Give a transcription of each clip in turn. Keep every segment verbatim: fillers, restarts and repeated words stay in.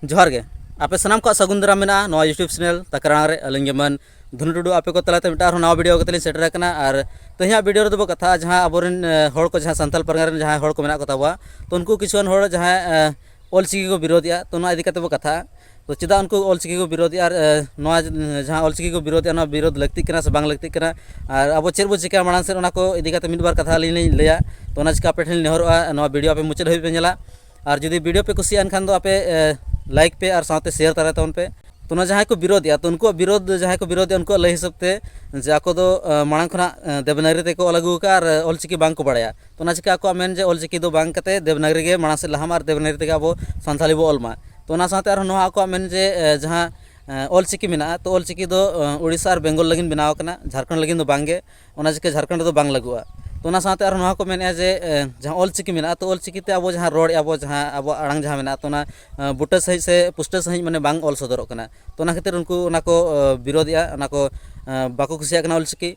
ᱡᱚᱦᱟᱨ ᱜᱮ, ᱟᱯᱮ ᱥᱟᱱᱟᱢ ᱠᱚᱣᱟᱜ ᱥᱟᱹᱜᱩᱱ ᱫᱟᱨᱟᱢ ᱢᱮᱱᱟᱜᱼᱟ ᱱᱚᱣᱟ YouTube channel ᱛᱟᱠᱨᱟᱲᱟᱝ ᱨᱮ᱾ ᱟᱹᱞᱤᱧ ᱜᱮ ᱢᱟᱹᱱ ᱫᱷᱚᱱᱩ ᱴᱩᱰᱩ ᱟᱯᱮ ᱠᱚ ᱛᱟᱞᱟᱛᱮ ᱢᱤᱫᱴᱟᱝ ᱟᱨᱦᱚᱸ ᱱᱟᱣᱟ video ᱠᱟᱛᱮ ᱞᱤᱧ ᱥᱮᱴᱮᱨ ᱟᱠᱟᱱᱟ᱾ ᱟᱨ ᱛᱮᱦᱮᱧᱟᱜ video ᱨᱮᱫᱚ ᱵᱚ ᱠᱟᱛᱷᱟᱜᱼᱟ ᱡᱟᱦᱟᱸ ᱟᱵᱚᱨᱮᱱ, ᱮ, ᱦᱚᱲ ᱠᱚ, ᱡᱟᱦᱟᱸ ᱥᱟᱱᱛᱟᱲ ᱯᱟᱨᱜᱟᱱᱟ ᱨᱮᱱ ᱡᱟᱦᱟᱸᱭ ᱦᱚᱲ ᱠᱚ ᱢᱮᱱᱟᱜ ᱠᱚ ᱛᱟᱵᱚᱣᱟ, ᱛᱚ ᱩᱱᱠᱩ ᱠᱤᱪᱷᱩᱜᱟᱱ ᱦᱚᱲ ᱡᱟᱦᱟᱸᱭ, ᱮ, ᱚᱞᱪᱤᱠᱤ ᱠᱚ ᱵᱤᱨᱳᱫᱷᱮᱜᱼᱟ, ᱛᱚ ᱱᱚᱣᱟ ᱤᱫᱤ ᱠᱟᱛᱮ ᱵᱚ ᱠᱟᱛᱷᱟᱜᱼᱟ᱾ ᱛᱚ ᱪᱮᱫᱟᱜ ᱩᱱᱠᱩ ᱚᱞᱪᱤᱠᱤ ᱠᱚ ᱵᱤᱨᱳᱫᱷᱮᱜᱼᱟ ᱟᱨ, ᱮ, ᱱᱚᱣᱟ ᱡᱟᱦᱟᱸ ᱚᱞᱪᱤᱠᱤ ᱠᱚ ᱵᱤᱨᱳᱫᱷᱮᱜᱼᱟ, ᱱᱚᱣᱟ ᱵᱤᱨᱳᱫᱷ ᱞᱟᱹᱠᱛᱤᱜ ᱠᱟᱱᱟ ᱥᱮ ᱵᱟᱝ ᱞᱟᱹᱠᱛᱤᱜ ᱠᱟᱱᱟ, ᱟᱨ ᱟᱵᱚ ᱪᱮᱫ ᱵᱚ ᱪᱤᱠᱟᱹᱭᱟ ᱢᱟᱲᱟᱝ ᱥᱮᱫ, ᱚᱱᱟ ᱠᱚ ᱤᱫᱤ ᱠᱟᱛᱮ ᱢᱤᱫ ᱵᱟᱨ ᱠᱟᱛᱷᱟ ᱟᱹᱞᱤᱧ ᱞᱤᱧ ᱞᱟᱹᱭᱟ᱾ ᱛᱚ ᱚᱱᱟ ᱪᱤᱠᱟᱹ ᱟᱯᱮ ᱴᱷᱮᱱ ᱞᱤᱧ ᱱᱮᱦᱚᱨᱚᱜᱼᱟ, ᱱᱚᱣᱟ video ᱟᱯᱮ ᱢᱩᱪᱟᱹᱫ ᱦᱟᱹᱵᱤᱡ ᱯᱮ ᱧᱮᱞᱟ᱾ ᱟᱨ ᱡᱩᱫᱤ video ᱯᱮ ᱠᱩᱥᱤᱭᱟᱜ ᱠᱷᱟᱱ ᱫᱚ ᱟᱯᱮ, ᱮ, like ᱯᱮ ᱟᱨ ᱥᱟᱶᱛᱮ share ᱛᱟᱨᱟᱭ ᱛᱟᱵᱚᱱ ᱯᱮ᱾ ᱛᱚ ᱚᱱᱟ ᱡᱟᱦᱟᱸᱭ ᱠᱚ ᱵᱤᱨᱳᱫᱷᱮᱜᱼᱟ, ᱛᱚ ᱩᱱᱠᱩᱣᱟᱜ ᱵᱤᱨᱳᱫᱷ, ᱡᱟᱦᱟᱸᱭ ᱠᱚ ᱵᱤᱨᱳᱫᱷᱮᱜᱼᱟ, ᱩᱱᱠᱩᱣᱟᱜ ᱞᱟᱹᱭ ᱦᱤᱥᱟᱹᱵ ᱛᱮ ᱡᱮ ᱟᱠᱚ ᱫᱚ, ᱮ, ᱢᱟᱲᱟᱝ ᱠᱷᱚᱱᱟᱜ, ᱮ, ᱫᱮᱵᱽᱱᱟᱜᱚᱨᱤ ᱛᱮᱠᱚ ᱚᱞ ᱟᱹᱜᱩ ᱟᱠᱟᱫᱼᱟ ᱟᱨ, ᱮ, ᱚᱞᱪᱤᱠᱤ ᱵᱟᱝ ᱠᱚ ᱵᱟᱲᱟᱭᱟ᱾ ᱛᱚ ᱚᱱᱟ ᱪᱤᱠᱟᱹ ᱟᱠᱚᱣᱟᱜ ᱢᱮᱱ ᱡᱮ ᱚᱞᱪᱤᱠᱤ ᱫᱚ ᱵᱟᱝ ᱠᱟᱛᱮ ᱫᱮᱵᱽᱱᱟᱜᱚᱨᱤ ᱜᱮ ᱢᱟᱲᱟᱝ ᱥᱮᱫ ᱞᱟᱦᱟᱜ ᱢᱟ ᱟᱨ ᱫᱮᱵᱽᱱᱟᱜᱚᱨᱤ ᱛᱮᱜᱮ ᱟᱵᱚ ᱥᱟᱱᱛᱟᱲᱤ ᱵᱚ ᱚᱞ ᱢᱟ᱾ ᱛᱚ ᱚᱱᱟ ᱥᱟᱶᱛᱮ ᱟᱨᱦᱚᱸ ᱱᱚᱣᱟ ᱟᱠᱚᱣᱟᱜ ᱢᱮᱱ ᱡᱮ, ᱮ, ᱡᱟᱦᱟᱸ, ᱮ, ᱚᱞᱪᱤᱠᱤ ᱢᱮᱱᱟᱜᱼᱟ, ᱛᱚ ᱚᱞᱪᱤᱠᱤ ᱫᱚ, ᱮ, ᱩᱲᱤᱥᱥᱟ ᱟᱨ ᱵᱮᱝᱜᱚᱞ ᱞᱟᱹᱜᱤᱫ ᱵᱮᱱᱟᱣ ᱟᱠᱟᱱᱟ, ᱡᱷᱟᱲᱠᱷᱚᱸᱰ ᱞᱟᱹᱜᱤᱫ ᱫᱚ ᱵᱟᱝ ᱜᱮ᱾ ᱚᱱᱟ ᱪᱤᱠᱟᱹ ᱡᱷᱟᱲᱠᱷᱚᱸᱰ ᱨᱮᱫᱚ ᱵᱟᱝ ᱞᱟᱹᱜᱩᱜᱼᱟ᱾ ᱛᱚ ᱚᱱᱟ ᱥᱟᱶᱛᱮ ᱟᱨᱦᱚᱸ ᱱᱚᱣᱟ ᱠᱚ ᱢᱮᱱᱮᱫᱼᱟ ᱡᱮ, ᱮ, ᱡᱟᱦᱟᱸ ᱚᱞᱪᱤᱠᱤ ᱢᱮᱱᱟᱜᱼᱟ, ᱛᱚ ᱚᱞᱪᱤᱠᱤ ᱛᱮ ᱟᱵᱚ ᱡᱟᱦᱟᱸ ᱨᱚᱲᱮᱫᱼᱟ ᱵᱚ, ᱡᱟᱦᱟᱸ ᱟᱵᱚᱣᱟᱜ ᱟᱲᱟᱝ ᱡᱟᱦᱟᱸ ᱢᱮᱱᱟᱜᱼᱟ, ᱛᱚ ᱚᱱᱟ, ᱮ, ᱵᱩᱴᱟᱹ ᱥᱟᱺᱦᱤᱡ ᱥᱮ ᱯᱩᱥᱴᱟᱹ ᱥᱟᱺᱦᱤᱡ ᱢᱟᱱᱮ ᱵᱟᱝ ᱚᱞ ᱥᱚᱫᱚᱨᱚᱜ ᱠᱟᱱᱟ᱾ ᱛᱚ ᱚᱱᱟ ᱠᱷᱟᱹᱛᱤᱨ ᱩᱱᱠᱩ ᱚᱱᱟ ᱠᱚ, ᱮ, ᱵᱤᱨᱳᱫᱷᱮᱜᱼᱟ, ᱚᱱᱟ ᱠᱚ, ᱮ, ᱵᱟᱠᱚ ᱠᱩᱥᱤᱭᱟᱜ ᱠᱟᱱᱟ ᱚᱞᱪᱤᱠᱤ᱾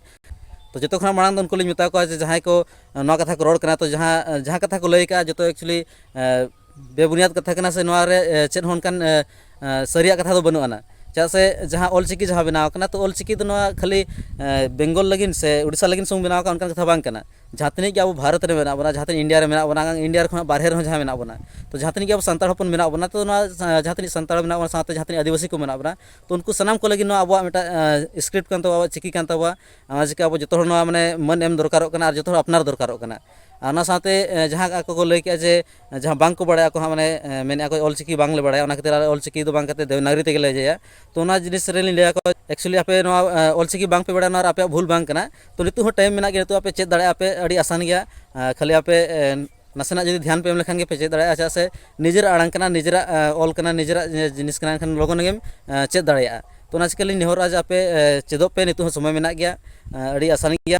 ᱛᱚ ᱡᱚᱛᱚ ᱠᱷᱚᱱᱟᱜ ᱢᱟᱲᱟᱝ ᱫᱚ ᱩᱱᱠᱩ ᱞᱤᱧ ᱢᱮᱛᱟ ᱠᱚᱣᱟ ᱡᱮ ᱡᱟᱦᱟᱸᱭ ᱠᱚ, ᱮ, ᱱᱚᱣᱟ ᱠᱟᱛᱷᱟ ᱠᱚ ᱨᱚᱲ ᱠᱟᱱᱟ, ᱛᱚ ᱡᱟᱦᱟᱸ, ᱮ, ᱡᱟᱦᱟᱸ ᱠᱟᱛᱷᱟ ᱠᱚ ᱞᱟᱹᱭ ᱠᱟᱜᱼᱟ, ᱡᱚᱛᱚ actually, ᱮ, ᱵᱮᱵᱩᱱᱤᱭᱟᱫ ᱠᱟᱛᱷᱟ ᱠᱟᱱᱟ ᱥᱮ ᱱᱚᱣᱟ ᱨᱮ, ᱮ, ᱪᱮᱫ ᱦᱚᱸ ᱚᱱᱠᱟᱱ, ᱮ, ᱮ, ᱥᱟᱹᱨᱤᱭᱟᱜ ᱠᱟᱛᱷᱟ ᱫᱚ ᱵᱟᱹᱱᱩᱜ ᱟᱱᱟ᱾ ᱪᱮᱫᱟᱜ ᱥᱮ ᱡᱟᱦᱟᱸ ᱚᱞᱪᱤᱠᱤ ᱡᱟᱦᱟᱸ ᱵᱮᱱᱟᱣ ᱠᱟᱱᱟ, ᱛᱚ ᱚᱞᱪᱤᱠᱤ ᱫᱚ ᱱᱚᱣᱟ ᱠᱷᱟᱹᱞᱤ, ᱮ, ᱵᱮᱝᱜᱚᱞ ᱞᱟᱹᱜᱤᱫ ᱥᱮ ᱩᱲᱤᱥᱥᱟ ᱞᱟᱹᱜᱤᱫ ᱥᱩᱢᱩᱝ ᱵᱮᱱᱟᱣ ᱠᱟᱱᱟ, ᱚᱱᱠᱟᱱ ᱠᱟᱛᱷᱟ ᱵᱟᱝ ᱠᱟᱱᱟ᱾ ᱡᱟᱦᱟᱸ ᱛᱤᱱᱟᱹᱜ ᱜᱮ ᱟᱵᱚ ᱵᱷᱟᱨᱚᱛ ᱨᱮ ᱢᱮᱱᱟᱜ ᱵᱚᱱᱟ, ᱡᱟᱦᱟᱸ ᱛᱤᱱᱟᱹᱜ ᱤᱱᱰᱤᱭᱟ ᱨᱮ ᱢᱮᱱᱟᱜ ᱵᱚᱱᱟ, ᱤᱱᱰᱤᱭᱟ ᱨᱮ ᱠᱷᱚᱱᱟᱜ ᱵᱟᱨᱦᱮ ᱨᱮᱦᱚᱸ ᱡᱟᱦᱟᱸ ᱢᱮᱱᱟᱜ ᱵᱚᱱᱟ, ᱛᱚ ᱡᱟᱦᱟᱸ ᱛᱤᱱᱟᱹᱜ ᱜᱮ ᱟᱵᱚ ᱥᱟᱱᱛᱟᱲ ᱦᱚᱯᱚᱱ ᱢᱮᱱᱟᱜ ᱵᱚᱱᱟ, ᱛᱚ ᱱᱚᱣᱟ, ᱮ, ᱡᱟᱦᱟᱸ ᱛᱤᱱᱟᱹᱜ ᱥᱟᱱᱛᱟᱲ ᱢᱮᱱᱟᱜ ᱵᱚᱱᱟ, ᱥᱟᱶᱛᱮ ᱡᱟᱦᱟᱸ ᱛᱤᱱᱟᱹᱜ ᱟᱹᱫᱤᱵᱟᱹᱥᱤ ᱠᱚ ᱢᱮᱱᱟᱜ ᱵᱚᱱᱟ, ᱛᱚ ᱩᱱᱠᱩ ᱥᱟᱱᱟᱢ ᱠᱚ ᱞᱟᱹᱜᱤᱫ ᱱᱚᱣᱟ ᱟᱵᱚᱣᱟᱜ ᱢᱤᱫᱴᱟᱝ, ᱮ, script ᱠᱟᱱ ᱛᱟᱵᱚᱱᱟ, ᱟᱵᱚᱣᱟᱜ ᱪᱤᱠᱤ ᱠᱟᱱ ᱛᱟᱵᱚᱱᱟ᱾ ᱚᱱᱟ ᱪᱤᱠᱟᱹ ᱟᱵᱚ ᱡᱚᱛᱚ ᱦᱚᱲ ᱱᱚᱣᱟ ᱢᱟᱱᱮ ᱢᱟᱹᱱ ᱮᱢ ᱫᱚᱨᱠᱟᱨᱚᱜ ᱠᱟᱱᱟ ᱟᱨ ᱡᱚᱛᱚ ᱦᱚᱲ ᱟᱯᱱᱟᱨ ᱫᱚᱨᱠᱟᱨᱚᱜ ᱠᱟᱱᱟ᱾ ᱟᱨ ᱚᱱᱟ ᱥᱟᱶᱛᱮ, ᱮ, ᱡᱟᱦᱟᱸ ᱟᱠᱚ ᱠᱚ ᱞᱟᱹᱭ ᱠᱮᱜᱼᱟ ᱡᱮ, ᱮ, ᱡᱟᱦᱟᱸ ᱵᱟᱝ ᱠᱚ ᱵᱟᱲᱟᱭᱟ ᱟᱠᱚ ᱦᱟᱸᱜ, ᱢᱟᱱᱮ, ᱮ, ᱢᱮᱱᱮᱫᱼᱟ ᱠᱚ ᱚᱞᱪᱤᱠᱤ ᱵᱟᱝ ᱞᱮ ᱵᱟᱲᱟᱭᱟ, ᱚᱱᱟ ᱠᱷᱟᱹᱛᱤᱨ ᱟᱞᱮ ᱚᱞᱪᱤᱠᱤ ᱫᱚ ᱵᱟᱝ ᱠᱟᱛᱮ ᱫᱮᱵᱽᱱᱟᱜᱚᱨᱤ ᱛᱮᱜᱮ ᱞᱮ ᱤᱭᱟᱹᱭᱟ᱾ ᱛᱚ ᱚᱱᱟ ᱡᱤᱱᱤᱥ ᱨᱮᱞᱤᱧ ᱞᱟᱹᱭ ᱟᱠᱚᱣᱟ, actually ᱟᱯᱮ ᱱᱚᱣᱟ, ᱮ, ᱚᱞᱪᱤᱠᱤ ᱵᱟᱝ ᱯᱮ ᱵᱟᱲᱟᱭᱟ, ᱱᱚᱣᱟ ᱨᱮ ᱟᱯᱮᱭᱟᱜ ᱵᱷᱩᱞ ᱵᱟᱝ ᱠᱟᱱᱟ᱾ ᱛᱚ ᱱᱤᱛᱚᱜ ᱦᱚᱸ time ᱢᱮᱱᱟᱜ ᱜᱮᱭᱟ, ᱱᱤᱛᱚᱜ ᱟᱯᱮ ᱪᱮᱫ ᱫᱟᱲᱮᱭᱟᱜᱼᱟ ᱯᱮ, ᱟᱹᱰᱤ ᱟᱥᱟᱱ ᱜᱮᱭᱟ᱾ ᱮ, ᱠᱷᱟᱹᱞᱤ ᱟᱯᱮ, ᱮ, ᱱᱟᱥᱮᱱᱟᱜ ᱡᱩᱫᱤ ᱫᱷᱮᱭᱟᱱ ᱯᱮ ᱮᱢ ᱞᱮᱠᱷᱟᱱ ᱜᱮ ᱯᱮ ᱪᱮᱫ ᱫᱟᱲᱮᱭᱟᱜᱼᱟ᱾ ᱪᱮᱫᱟᱜ ᱥᱮ ᱱᱤᱡᱮᱨᱟᱜ ᱟᱲᱟᱝ ᱠᱟᱱᱟ, ᱱᱤᱡᱮᱨᱟᱜ, ᱮ, ᱚᱞ ᱠᱟᱱᱟ, ᱱᱤᱡᱮᱨᱟᱜ, ᱮ, ᱡᱤᱱᱤᱥ ᱠᱟᱱᱟ, ᱮᱱᱠᱷᱟᱱ ᱞᱚᱜᱚᱱ ᱜᱮᱢ, ᱮ, ᱪᱮᱫ ᱫᱟᱲᱮᱭᱟᱜᱼᱟ᱾ ᱛᱚ ᱚᱱᱟ ᱪᱤᱠᱟᱹ ᱞᱤᱧ ᱱᱮᱦᱚᱨᱚᱜᱼᱟ ᱡᱮ ᱟᱯᱮ, ᱮ, ᱪᱮᱫᱚᱜ ᱯᱮ, ᱱᱤᱛᱚᱜ ᱦᱚᱸ ᱥᱚᱢᱚᱭ ᱢᱮᱱᱟᱜ ᱜᱮᱭᱟ, ᱮ, ᱟᱹᱰᱤ ᱟᱥᱟᱱ ᱜᱮᱭᱟ᱾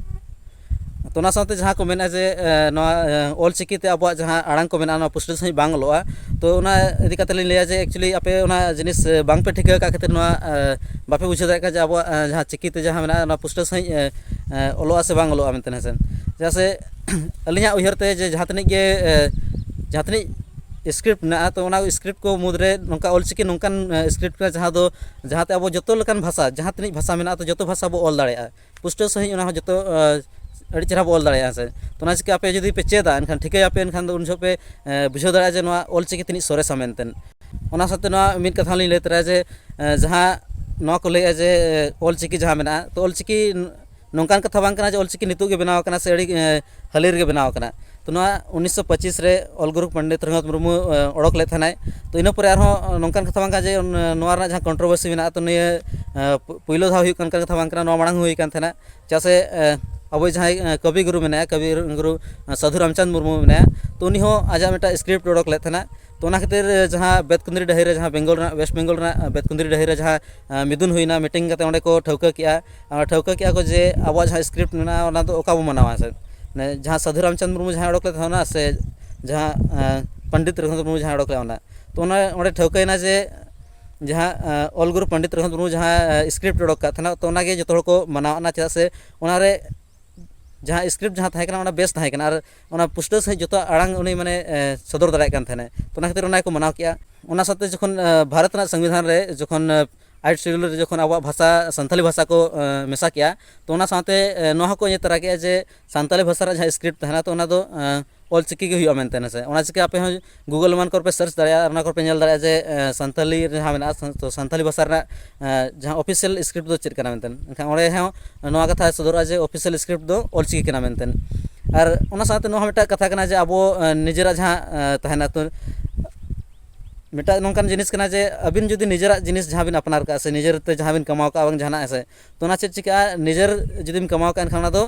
ᱛᱚ ᱚᱱᱟ ᱥᱟᱶᱛᱮ ᱡᱟᱦᱟᱸ ᱠᱚ ᱢᱮᱱᱟ ᱡᱮ, ᱮ, ᱱᱚᱣᱟ, ᱮ, ᱚᱞᱪᱤᱠᱤ ᱛᱮ ᱟᱵᱚᱣᱟᱜ ᱡᱟᱦᱟᱸ ᱟᱲᱟᱝ ᱠᱚ ᱢᱮᱱᱟᱜᱼᱟ, ᱱᱚᱣᱟ ᱯᱩᱥᱴᱟᱹᱣ ᱥᱟᱺᱦᱤᱡ ᱵᱟᱝ ᱚᱞᱚᱜᱼᱟ᱾ ᱛᱚ ᱚᱱᱟ ᱤᱫᱤ ᱠᱟᱛᱮ ᱞᱤᱧ ᱞᱟᱹᱭᱟ ᱡᱮ actually ᱟᱯᱮ ᱚᱱᱟ ᱡᱤᱱᱤᱥ, ᱮ, ᱵᱟᱝ ᱯᱮ ᱴᱷᱤᱠᱟᱹ ᱟᱠᱟᱫ ᱠᱷᱟᱹᱛᱤᱨ ᱱᱚᱣᱟ, ᱮ, ᱵᱟᱯᱮ ᱵᱩᱡᱷᱟᱹᱣ ᱫᱟᱲᱮᱭᱟᱜ ᱠᱟᱱᱟ ᱡᱮ ᱟᱵᱚᱣᱟᱜ, ᱮ, ᱡᱟᱦᱟᱸ ᱪᱤᱠᱤ ᱛᱮ ᱡᱟᱦᱟᱸ ᱢᱮᱱᱟᱜᱼᱟ, ᱱᱚᱣᱟ ᱯᱩᱥᱴᱟᱹᱣ ᱥᱟᱺᱦᱤᱡ, ᱮ, ᱮ, ᱚᱞᱚᱜᱼᱟ ᱥᱮ ᱵᱟᱝ ᱚᱞᱚᱜᱼᱟ ᱢᱮᱱᱛᱮ, ᱦᱮᱸ ᱥᱮ᱾ ᱪᱮᱫᱟᱜ ᱥᱮ ᱟᱹᱞᱤᱧᱟᱜ ᱩᱭᱦᱟᱹᱨ ᱛᱮ ᱡᱮ ᱡᱟᱦᱟᱸ ᱛᱤᱱᱟᱹᱜ ᱜᱮ, ᱮ, ᱡᱟᱦᱟᱸ ᱛᱤᱱᱟᱹᱜ ᱥᱠᱨᱤᱯᱴ ᱢᱮᱱᱟᱜᱼᱟ᱾ ᱛᱚ ᱚᱱᱟ ᱥᱠᱨᱤᱯᱴ ᱠᱚ ᱢᱩᱫᱽᱨᱮ ᱱᱚᱝᱠᱟ ᱚᱞᱪᱤᱠᱤ ᱱᱚᱝᱠᱟᱱ ᱥᱠᱨᱤᱯᱴ ᱠᱟᱱᱟ ᱡᱟᱦᱟᱸ ᱫᱚ, ᱡᱟᱦᱟᱸᱛᱮ ᱟᱵᱚ ᱡᱚᱛᱚ ᱞᱮᱠᱟᱱ ᱵᱷᱟᱥᱟ, ᱡᱟᱦᱟᱸ ᱛᱤᱱᱟᱹᱜ ᱵᱷᱟᱥᱟ ᱢᱮᱱᱟᱜᱼᱟ, ᱛᱚ ᱡᱚᱛᱚ ᱵᱷᱟᱥᱟ ᱵᱚ ᱚᱞ ᱫᱟᱲᱮᱭᱟᱜᱼᱟ ᱯᱩᱥᱴᱟᱹᱣ ᱥᱟᱺᱦᱤᱡ᱾ ᱚᱱᱟ ᱦᱚᱸ ᱡᱚᱛᱚ ᱟᱹᱰᱤ ᱪᱮᱦᱨᱟ ᱵᱚ ᱚᱞ ᱫᱟᱲᱮᱭᱟᱜᱼᱟ ᱥᱮ᱾ ᱛᱚ ᱚᱱᱟ ᱪᱤᱠᱟᱹ ᱟᱯᱮ ᱡᱩᱫᱤ ᱯᱮ ᱪᱮᱫᱟ, ᱮᱱᱠᱷᱟᱱ ᱴᱷᱤᱠᱟᱹᱭᱟᱯᱮ, ᱮᱱᱠᱷᱟᱱ ᱫᱚ ᱩᱱ ᱡᱚᱦᱚᱜ ᱯᱮ ᱵᱩᱡᱷᱟᱹᱣ ᱫᱟᱲᱮᱭᱟᱜᱼᱟ ᱡᱮ ᱱᱚᱣᱟ ᱚᱞᱪᱤᱠᱤ ᱛᱤᱱᱟᱹᱜ ᱥᱚᱨᱮᱥᱟ ᱢᱮᱱᱛᱮ᱾ ᱚᱱᱟ ᱥᱟᱶᱛᱮ ᱱᱚᱣᱟ ᱢᱤᱫ ᱠᱟᱛᱷᱟ ᱞᱤᱧ ᱞᱟᱹᱭ ᱛᱚᱨᱟᱭᱟ ᱡᱮ, ᱡᱟᱦᱟᱸ ᱱᱚᱣᱟ ᱠᱚ ᱞᱟᱹᱭᱮᱫᱼᱟ ᱡᱮ ᱚᱞᱪᱤᱠᱤ ᱡᱟᱦᱟᱸ ᱢᱮᱱᱟᱜᱼᱟ, ᱛᱚ ᱚᱞᱪᱤᱠᱤ ᱱᱚᱝᱠᱟᱱ ᱠᱟᱛᱷᱟ ᱵᱟᱝ ᱠᱟᱱᱟ ᱡᱮ ᱚᱞᱪᱤᱠᱤ ᱱᱤᱛᱚᱜ ᱜᱮ ᱵᱮᱱᱟᱣ ᱟᱠᱟᱱᱟ ᱥᱮ ᱟᱹᱰᱤ ᱦᱟᱹᱞᱤ ᱨᱮᱜᱮ ᱵᱮᱱᱟᱣ ᱟᱠᱟᱱᱟ᱾ ᱛᱚ ᱱᱚᱣᱟ ᱩᱱᱤᱥᱥᱚ ᱯᱚᱸᱪᱤᱥ ᱨᱮ ᱚᱞ ᱜᱩᱨᱩ ᱯᱚᱱᱰᱤᱛ ᱨᱚᱜᱷᱩᱱᱟᱛᱷ ᱢᱩᱨᱢᱩ ᱚᱰᱚᱠ ᱞᱮᱫ ᱛᱟᱦᱮᱱᱟᱭ᱾ ᱛᱚ ᱤᱱᱟᱹ ᱯᱚᱨᱮ ᱟᱨᱦᱚᱸ ᱱᱚᱝᱠᱟᱱ ᱠᱟᱛᱷᱟ ᱵᱟᱝ ᱠᱟᱱᱟ ᱡᱮ ᱱᱚᱣᱟ ᱨᱮᱱᱟᱜ ᱡᱟᱦᱟᱸ ᱠᱚᱱᱴᱨᱳᱵᱷᱟᱨᱥᱤ ᱢᱮᱱᱟᱜᱼᱟ, ᱛᱚ ᱱᱤᱭᱟᱹ ᱯᱩᱭᱞᱩ ᱫᱷᱟᱣ ᱦᱩᱭᱩᱜ ᱠᱟᱱ ᱠᱟᱛᱷᱟ ᱵᱟᱝ ᱠᱟᱱᱟ, ᱱᱚᱣᱟ ᱢᱟᱲᱟᱝ ᱦᱚᱸ ᱦᱩᱭ ᱠᱟᱱ ᱛᱟᱦᱮᱱᱟ᱾ ᱪᱮᱫᱟᱜ ᱥᱮ ᱟᱵᱚ ᱡᱟᱦᱟᱸᱭ ᱠᱚᱵᱤ ᱜᱩᱨᱩ ᱢᱮᱱᱟᱭᱟ, ᱠᱚᱵᱤ ᱜᱩᱨᱩ ᱥᱟᱹᱫᱷᱩ ᱨᱟᱢᱪᱟᱸᱫᱽ ᱢᱩᱨᱢᱩ ᱢᱮᱱᱟᱭᱟ, ᱛᱚ ᱩᱱᱤ ᱦᱚᱸ ᱟᱡᱟᱜ ᱢᱤᱫᱴᱟᱝ ᱥᱠᱨᱤᱯᱴ ᱚᱰᱚᱠ ᱞᱮᱫ ᱛᱟᱦᱮᱱᱟ᱾ ᱛᱚ ᱚᱱᱟ ᱠᱷᱟᱹᱛᱤᱨ ᱡᱟᱦᱟᱸ ᱵᱮᱛᱠᱩᱸᱫᱽᱨᱤ ᱰᱟᱹᱦᱤ ᱨᱮ, ᱡᱟᱦᱟᱸ ᱵᱮᱝᱜᱚᱞ ᱨᱮᱱᱟᱜ, ᱳᱭᱮᱥᱴ ᱵᱮᱝᱜᱚᱞ ᱨᱮᱱᱟᱜ ᱵᱮᱛᱠᱩᱸᱫᱽᱨᱤ ᱰᱟᱹᱦᱤ ᱨᱮ ᱡᱟᱦᱟᱸ ᱢᱤᱫᱩᱱ ᱦᱩᱭᱱᱟ, ᱢᱤᱴᱤᱝ ᱠᱟᱛᱮ ᱚᱸᱰᱮ ᱠᱚ ᱴᱷᱟᱹᱣᱠᱟᱹ ᱠᱮᱜᱼᱟ, ᱟᱨ ᱴᱷᱟᱹᱣᱠᱟᱹ ᱠᱮᱜᱼᱟ ᱠᱚ ᱡᱮ ᱟᱵᱚᱣᱟᱜ ᱡᱟᱦᱟᱸ ᱥᱠᱨᱤᱯᱴ ᱢᱮᱱᱟᱜᱼᱟ ᱚᱱᱟ ᱫᱚ ᱚᱠᱟ ᱵᱚ ᱢᱟᱱᱟᱣᱟ ᱥᱮ, ᱢᱟᱱᱮ ᱡᱟᱦᱟᱸ ᱥᱟᱹᱫᱷᱩ ᱨᱟᱢᱪᱟᱸᱫᱽ ᱢᱩᱨᱢᱩ ᱡᱟᱦᱟᱸᱭ ᱚᱰᱚᱠ ᱞᱮᱫ ᱛᱟᱦᱮᱱᱟ ᱥᱮ ᱡᱟᱦᱟᱸ ᱯᱚᱱᱰᱤᱛ ᱨᱚᱜᱷᱩᱱᱟᱛᱷ ᱢᱩᱨᱢᱩ ᱡᱟᱦᱟᱸᱭ ᱚᱰᱚᱠ ᱞᱮᱫᱟ ᱚᱱᱟ, ᱛᱚ ᱚᱱᱟ ᱚᱸᱰᱮ ᱴᱷᱟᱹᱣᱠᱟᱹᱭᱮᱱᱟ ᱡᱮ ᱡᱟᱦᱟᱸ ᱚᱞ ᱜᱩᱨᱩ ᱯᱚᱱᱰᱤᱛ ᱨᱚᱜᱷᱩᱱᱟᱛᱷ ᱢᱩᱨᱢᱩ ᱡᱟᱦᱟᱸ ᱥᱠᱨᱤᱯᱴ ᱚᱰᱚᱠ ᱠᱟᱜ ᱛᱟᱦᱮᱱᱟ, ᱛᱚ ᱚᱱᱟᱜᱮ ᱡᱚᱛᱚ ᱦᱚᱲ ᱠᱚ ᱢᱟᱱᱟᱣ ᱮᱱᱟ᱾ ᱪᱮᱫᱟᱜ ᱥᱮ ᱚᱱᱟᱨᱮ ᱡᱟᱦᱟᱸ ᱥᱠᱨᱤᱯᱴ ᱡᱟᱦᱟᱸ ᱛᱟᱦᱮᱸ ᱠᱟᱱᱟ ᱚᱱᱟ ᱵᱮᱥ ᱛᱟᱦᱮᱸ ᱠᱟᱱᱟ, ᱟᱨ ᱚᱱᱟ ᱯᱩᱥᱴᱟᱹᱣ ᱥᱟᱺᱦᱤᱡ ᱡᱚᱛᱚ ᱟᱲᱟᱝ ᱩᱱᱤ ᱢᱟᱱᱮ ᱥᱚᱫᱚᱨ ᱫᱟᱲᱮᱭᱟᱜ ᱠᱟᱱ ᱛᱟᱦᱮᱱᱟᱭ᱾ ᱛᱚ ᱚᱱᱟ ᱠᱷᱟᱹᱛᱤᱨ ᱚᱱᱟ ᱜᱮᱠᱚ ᱢᱟᱱᱟᱣ ᱠᱮᱜᱼᱟ᱾ ᱚᱱᱟ ᱥᱟᱶᱛᱮ ᱡᱚᱠᱷᱚᱱ ᱵᱷᱟᱨᱚᱛ ᱨᱮᱱᱟᱜ ᱥᱚᱝᱵᱤᱫᱷᱟᱱ ᱨᱮ ᱡᱚᱠᱷᱚᱱ ᱟᱭᱤᱴ ᱥᱤᱰᱩᱞ ᱨᱮ ᱡᱚᱠᱷᱚᱱ ᱟᱵᱚᱣᱟᱜ ᱵᱷᱟᱥᱟ ᱥᱟᱱᱛᱟᱞᱤ ᱵᱷᱟᱥᱟ ᱠᱚ ᱢᱮᱥᱟ ᱠᱮᱜᱼᱟ, ᱛᱚ ᱚᱱᱟ ᱥᱟᱶᱛᱮ ᱱᱚᱣᱟ ᱦᱚᱸᱠᱚ ᱤᱭᱟᱹ ᱛᱚᱨᱟ ᱠᱮᱜᱼᱟ ᱡᱮ ᱥᱟᱱᱛᱟᱞᱤ ᱵᱷᱟᱥᱟ ᱨᱮᱱᱟᱜ ᱡᱟᱦᱟᱸ ᱥᱠᱨᱤᱯᱴ ᱛᱟᱦᱮᱱᱟ, ᱛᱚ ᱚᱱᱟ ᱫᱚ ᱚᱞ ᱪᱤᱠᱤ ᱜᱮ ᱦᱩᱭᱩᱜᱼᱟ ᱢᱮᱱᱛᱮ ᱦᱮᱸᱥᱮ᱾ ᱚᱱᱟ ᱪᱤᱠᱟᱹ ᱟᱯᱮ ᱦᱚᱸ ᱜᱩᱜᱚᱞ ᱮᱢᱟᱱ ᱠᱚᱨᱮ ᱯᱮ ᱥᱟᱨᱪ ᱫᱟᱲᱮᱭᱟᱜᱼᱟ, ᱟᱨ ᱚᱱᱟ ᱠᱚᱨᱮ ᱯᱮ ᱧᱮᱞ ᱫᱟᱲᱮᱭᱟᱜᱼᱟ ᱡᱮ ᱥᱟᱱᱛᱟᱞᱤ ᱨᱮ ᱡᱟᱦᱟᱸ ᱢᱮᱱᱟᱜᱼᱟ, ᱛᱚ ᱥᱟᱱᱛᱟᱞᱤ ᱵᱷᱟᱥᱟ ᱨᱮᱱᱟᱜ ᱡᱟᱦᱟᱸ ᱚᱯᱷᱤᱥᱤᱭᱟᱞ ᱥᱠᱨᱤᱯᱴ ᱫᱚ ᱪᱮᱫ ᱠᱟᱱᱟ ᱢᱮᱱᱛᱮ᱾ ᱮᱱᱠᱷᱟᱱ ᱚᱸᱰᱮ ᱦᱚᱸ ᱱᱚᱣᱟ ᱠᱟᱛᱷᱟ ᱥᱚᱫᱚᱨᱚᱜᱼᱟ ᱡᱮ ᱚᱯᱷᱤᱥᱤᱭᱟᱞ ᱥᱠᱨᱤᱯᱴ ᱫᱚ ᱚᱞ ᱪᱤᱠᱤ ᱠᱟᱱᱟ ᱢᱮᱱᱛᱮ᱾ ᱟᱨ ᱚᱱᱟ ᱥᱟᱶᱛᱮ ᱱᱚᱣᱟ ᱦᱚᱸ ᱢᱤᱫᱴᱟᱝ ᱠᱟᱛᱷᱟ ᱠᱟᱱᱟ ᱡᱮ ᱟᱵᱚ ᱱᱤᱡᱮᱨᱟᱜ ᱡᱟᱦᱟᱸ ᱛᱟᱦᱮᱱᱟ, ᱛᱚ ᱢᱤᱫᱴᱟᱝ ᱱᱚᱝᱠᱟᱱ ᱡᱤᱱᱤᱥ ᱠᱟᱱᱟ ᱡᱮ ᱟᱹᱵᱤᱱ ᱡᱩᱫᱤ ᱱᱤᱡᱮᱨᱟᱜ ᱡᱤᱱᱤᱥ ᱡᱟᱦᱟᱸ ᱵᱤᱱ ᱟᱯᱱᱟᱨ ᱠᱟᱜᱼᱟ ᱥᱮ ᱱᱤᱡᱮᱨ ᱛᱮ ᱡᱟᱦᱟᱸ ᱵᱤᱱ ᱠᱟᱢᱟᱣ ᱠᱟᱜᱼᱟ ᱵᱟᱝ ᱡᱟᱦᱟᱱᱟᱜ ᱦᱮᱸᱥᱮ, ᱛᱚ ᱚᱱᱟ ᱪᱮᱫ ᱪᱤᱠᱟᱹᱜᱼᱟ, ᱱᱤᱡᱮᱨ ᱡᱩᱫᱤᱢ ᱠᱟᱢᱟᱣ ᱠᱟᱜᱼᱟ ᱮᱱᱠᱷᱟᱱ ᱚᱱᱟ ᱫᱚ